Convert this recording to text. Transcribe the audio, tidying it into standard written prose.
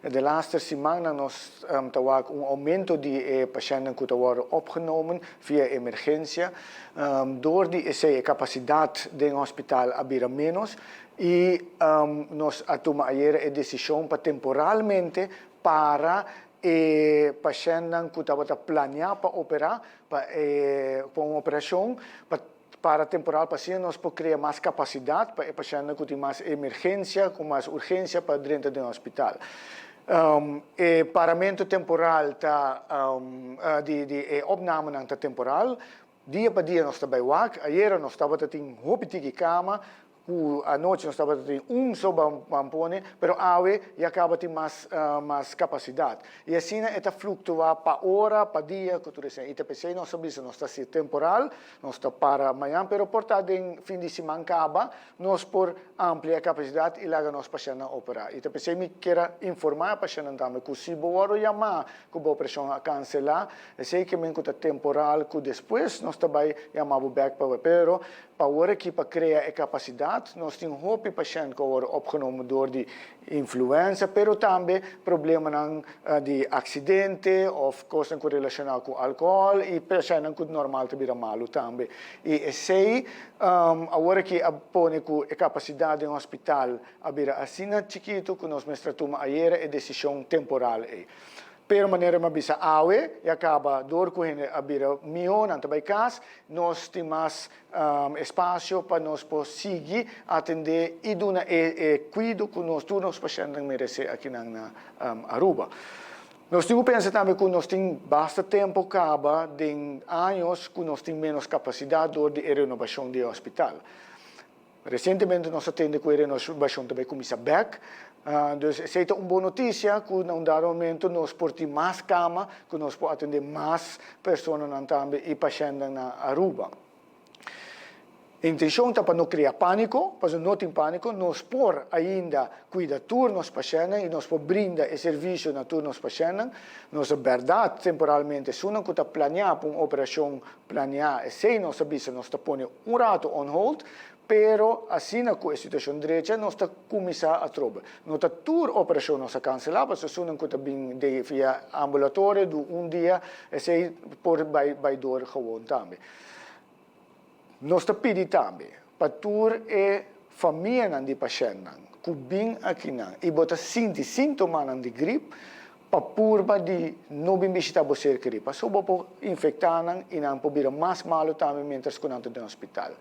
De laatste simannan nos ta wak un aumento di pashentnan cu ta worden opgenomen via emergencia. Door di esey e capacidad den hospital a bira menos y nos a tuma ayera e decision pa temporalmente para e pashentnan cu tabata planea pa opera, pa un operacion, pa para temporal pa asina nos por crea mas capacidad pa e pashentnan cu tin mas emergencia, cu mas urgencia pa drenta den hospital. E paramento temporal ta di e opnamenan ta temporal. Dia pa dia nos ta bay wak. Ayera nos tabata tin hopi tiki cama, cu anochi nos tabata tin un so ban pone, pero awe ya caba tin mas capacidad. Y asina e ta fluctua pa ora, pa dia, cu tur esey. Y ta pesey nos a bisa nos ta haci temporal, nos ta para mañan, pero por ta den fin di siman caba nos por amplia e capacidad y laga nos pashentnan opera. Y ta pesey mi kier a informa e pashentnan tambe cu si bo worde yama cu bo operacion a cancela, esey ke men cu ta temporal, cu despues nos ta bay yama bo bek pa pero pa awor aki pa crea e capacidad. Nos tin hopi pashent cu a worde opgenomen door di influenza, pero tambe problemanan di accidente of cosnan cu relaciona cu alcohol y pashentnan cu normal ta bira malo tambe. Y esey awor aki a pone cu e capacidad den hospital a bira asina chikito cu nos mester tuma ayera e decision temporal ey. Pero manera mi a bisa, awe ya caba door cu hende a bira miho, nan ta bay cas, nos tin mas espacio pa nos por sigui atende y duna e cuido cu nos tur nos pashentnan merece akinan na Aruba. Nos tin cu pensa tambe cu nos tin basta tempo caba den años cu nos tin menos capacidad door di e renovacion di e hospital. Recientemente nos a tende cu e renovacion ta bay cuminsa bek, dus esey ta un bon noticia cu na un dado momento nos por tin mas cama cu nos por atende mas personanan tambe y pashentnan na Aruba. Intencion ta pa no crea panico, pasobra no tin panico, nos por ainda cuida tur nos pashentnan y nos por brinda e servicio na tur nos pashentnan. Nos a berdad temporalmente esunnan cu ta planea pa un operacion planea, esey nos a bisa nos ta pone un rato on hold, pero asina cu e situacion drecha nos ta cuminsa atrobe. No ta tur operacion nos a cancela, pasobra esunnan cu ta bin de via ambulatorio du un dia, esey por bay door gewoon tambe. Nos ta pidi tambe pa tur e famianan di pashentnan cu bin akinan y bo ta sinti sintomanan di grip pa purba di no bin bishita bo ser keri, pasobra bo por infecta nan y nan por bira mas malo tambe mientras cu nan ta den hospital.